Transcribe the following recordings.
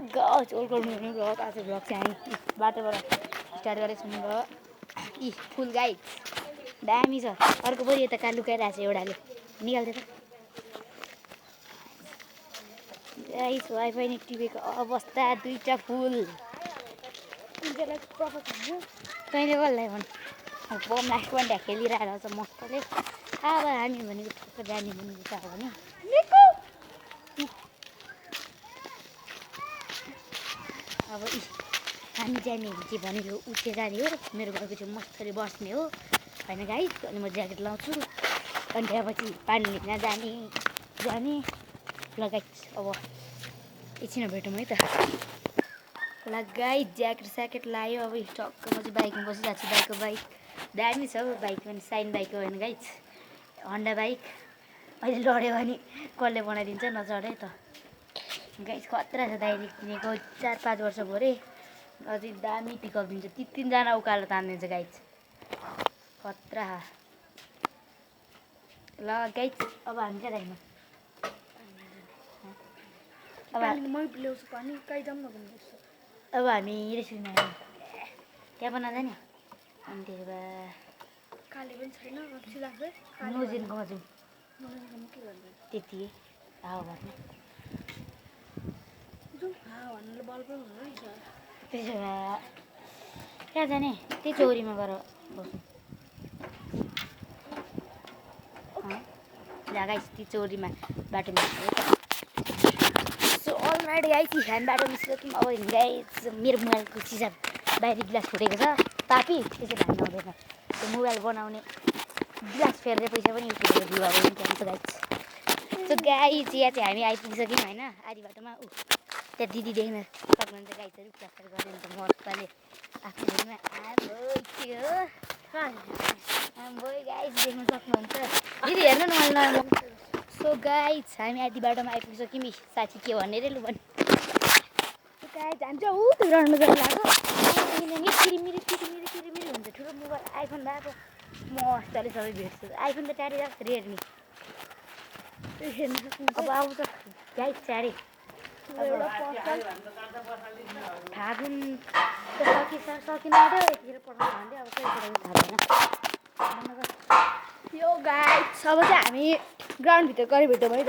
Guys welcome to new blog. आज blog चाहिँ हामी बाटोबाट स्टार्ट गरेछौँ र यी फुल गाइस दामी छ। अर्को पनि यता कहाँ लुकाइरहेको छ एउटाले निकाल्दै त गाइस वाइफाई नि टिभीको अवस्था दुईटा फुल तैँले कसलाई भन् बम लास्ट पनि खेलिरहेको छ मस्तले। अब हामी भनेको ठुलो जाने भनेको छ भने अब हामी जाने के भनेको उठ्दै जाने हो। मेरो घरको चाहिँ मस्तले बस्ने हो होइन गाइस। अनि म ज्याकेट लाउँछु अनि त्यहाँपछि पानी लिन जाने ल गाइस। अब एकछिन भेटौँ है त। ल गाइस ज्याकेट स्याकेट लायो। अब टक्क म चाहिँ बाइकमा बसिरहेको छु। बाइक दामी छ हौ बाइक पनि। साइन बाइक हो होइन गाइस, हन्डा बाइक। अहिले लड्यो भने कसले बनाइदिन्छ नचढे त गाइस। खतरा छ दाइले किनेको 4-5 वर्ष भयो अरे। अझै दामी पिकअप दिन्छ। 3-3जना उकालो तानिदिन्छ गाइस। खतरा ल गाइस। अब हामी कहाँ जाने? अब हामी रेस्टुरेन्टमा जाने। त्यहाँ पनि नजाने अनि त्यसो भए नोजेनकोमा जाउँ। त्यति हावा भर्ने त्यसो भए कहाँ जाने? त्यही चौरीमा गएर बस्नु। गाइस ती चौरीमा बाटो निस्क्यो। सो अलराइट गाइस हामी बाटो निस्क्यौँ। अब गाइस मेरो मोबाइलको सिसा बाहिर गिलास फुटेको छ तापी त्यसै भाइ आउँदैन। त्यो मोबाइल बनाउने गिलास फेर्ने पैसा पनि उठेको दिवा पनि जान्छ गाइस। सो गाइस यहाँ चाहिँ हामी आइपुगिसक्यौँ होइन आधी बाटोमा। त्यहाँ दिदी देख्न सक्नुहुन्छ गाइसहरू प्लास्टर गर्ने हुन्छ मजाले आफ्नो आम्बो गाइस देख्न सक्नुहुन्छ। दिदी हेर्नु न मैले सो गाइस हामी आधी बाटोमा आइपुगिसक्यौँ। साथी के भन्ने रे लु भने गाइस हामी चाहिँ ऊ त्यो ग्राउन्डमा गएर लाग्यो किरिमिरी हुन्छ। ठुलो मोबाइल आइफोन भएको मजाले सबै भेट्छ। आइफोन त टाढी जान्छ रेडमी अब आउँछ गाइस टाढी। फागुन सकिँदै यतिखेर पठाउनु भन्दै अब कहिले थाहा भएन यो गाइस। अब चाहिँ हामी ग्राउन्डभित्र गएर भेटौँ है त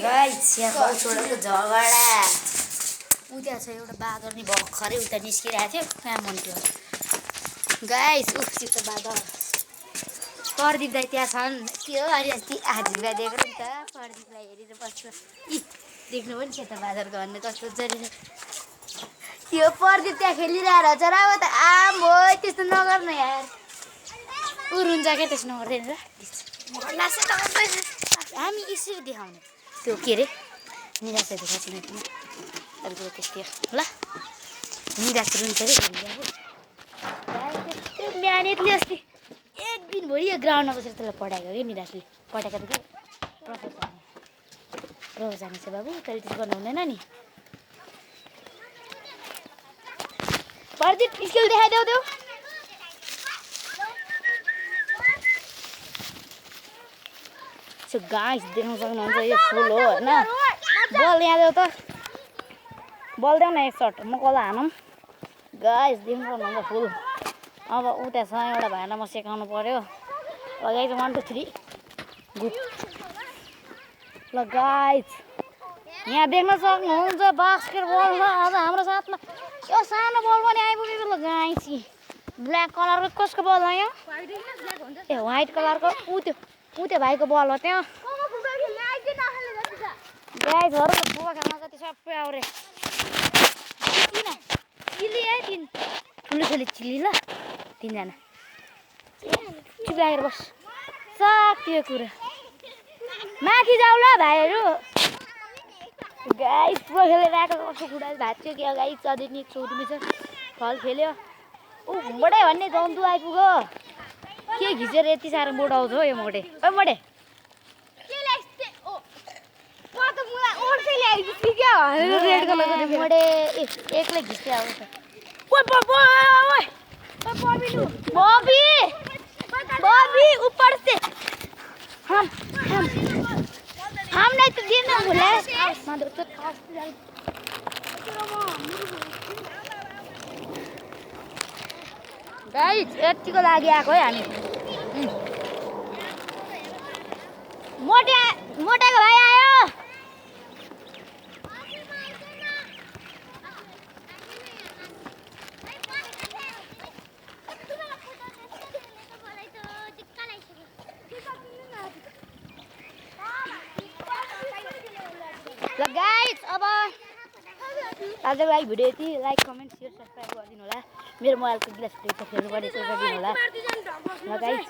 गाइस। यहाँ छोडेको झगडा उ त्यहाँ छ एउटा बाँदर नि भर्खरै उता निस्किरहेको थियो। कहाँ मन्थ्यो गाइस उसित बाँदर प्रदीप दाइ त्यहाँ छन्। त्यो अनि अस्ति आजिमलाई दिएको नि त प्रदीपलाई हेरेर बस्छ। देख्नु पनि थियो त बाँदरको भन्ने कस्तो जरी त्यो प्रदीप त्यहाँ खेलिरहेको छ र अब त आम हो त्यस्तो नगर्नु यार। ऊ रुन्छ क्या त्यस्तो नगर्दैन र हामी यसरी देखाउने त्यो के अरे निराशा देखाएको छैन किन अर्को त्यस्तै ल निराश रुन्छ अरे त्यो म्यानेटले अस्ति एक दिनभरि यो ग्राउन्डमा बसेर त्यसलाई पठाएको कि निराशले पठाएको त कि प्रफेसर जाने छ बाबु तैँले त्यसो गर्नु हुँदैन नि। प्रदीप स्किल देखाइदेऊ त्यो सो गाइस देख्न सक्नुहुन्छ यो फुल हो होइन। बल यहाँ देऊ त बल देऊ न एक सर्ट म कसलाई हानौँ गाइस देख्नु सक्नुहुन्छ फुल। अब उता छ एउटा भाइलाई म सिकाउनु पर्यो। ल गाइस 1 2 3 गुड ल गाइस यहाँ देख्न सक्नुहुन्छ बास्केट बल छ आज हाम्रो साथमा। यो सानो बल पनि आइपुगेको ल गाइस। ब्ल्याक कलरको कसको बल हो यो? ए व्हाइट कलरको ऊ त्यो भाइको बल हो त्यहाँ गाइसहरू। फुवा खेल्न जति सबै आउरे किन चिल्ली है ठुलो छोरी चिल्ली ल 3जना चुप लागेर बस सक्यो कुरा माथि जाऊ ल भाइहरू। गाइस फुवा खेलेर आएको कस्तो खुडा भाँच्यो क्या गाइस। अझै नि चौरीमै छ फल खेल्यो ऊ मोडे भन्ने जन्तु आइपुग्यो। के घिचेर यति साह्रो मोड आउँछ हो यो मोडे ओ मोडे मोडे एक्लै घिच्दै आउँछ। बॉबी ऊपर से हम हमने तो दिन में बोला मैं तो हॉस्पिटल गाइस यतिको लागि आएको है हामी मोटेको भाइ आयो ल गाइस अब आजको लागि भिडियो यति लाइक कमेन्ट शेयर सब्सक्राइब गरिदिनु होला मेरो मोबाइलको ग्लास खेल्नु पर्ने सोच गरिदिनु होला ल गाइस